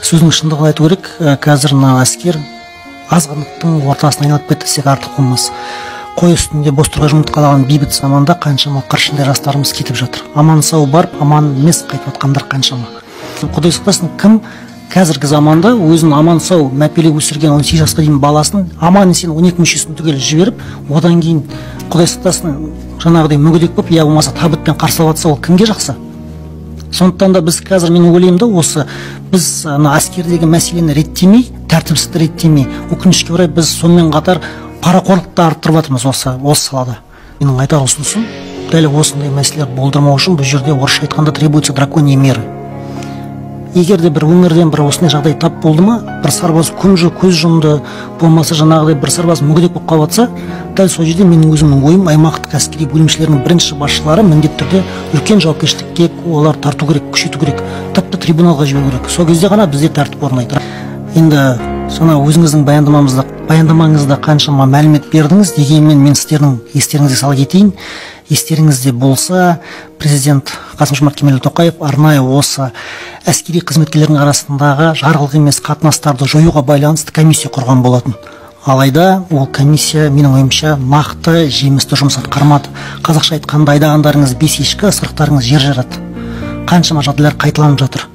Сөздің шындығын айту керек, қазір мына әскер азғындықтың ортасына айналып кетті десек артық болмас. Қой үстінде бос тұрған жұмыртқалаған бейбіт заманда қаншама қыршындай жастарымыз кетіп жатыр. Аман сау барып, аман емес қайтып жатқандар қаншама. Құдай сақтасын, кім қазіргі заманда өзін аман сау мәпелеп өсірген 18 жасқа дейін баласын аман есен 12 мүшесін түгел жіберіп, одан кейін Құдай сақтасын жаңағыдай мүгедек болып, я болмаса табытпен қарсы алып жатса, ол кімге жақсы? Сондықтан да біз қазір, мен ойлаймын да, осы біз ана әскердегі мәселені реттемей, тәртіпсіздікті реттемей, өкінішке орай біз сонымен қатар парақорлықты арттырып жатырмыз осы салада. Менің айтар ұсынысым, дәл осындай мәселелер болдырмау үшін бұл жерде орысша айтқанда требуются драконьи меры. Егер де бір өңірден бір осындай жағдай тап болды ма, бір сарбаз көз жұмды, болмаса жаңағыдай бір сарбаз мүгедек болып қалып жатса, дәл сол жерде менің өзімнің ойым, аймақтық әскери бөлімшелерінің бірінші басшылары міндетті түрде үлкен жауапкершілікке олар тарту керек, күшейту керек, тіпті трибуналға жіберу керек. Сол кезде ғана бізде тәртіп орнайды. Енді жаңа өзіңіздің баяндамаңызда қаншама мәлімет бердіңіз, дегенмен мен сіздердің естеріңізге сала кетейін. Естеріңізде болса, президент Қасым-Жомарт Кемелұлы Тоқаев арнайы осы әскери қызметкерлердің арасындағы жарғылық емес қатынастарды жоюға байланысты комиссия құрған болатын. Алайда ол комиссия, менің ойымша, нақты жемісті жұмыс атқармады. Қазақша айтқанда, айдағандарыңыз бес ешкі, ысырықтарыңыз жер жарады. Қаншама жағдайлар қайталанып жатыр.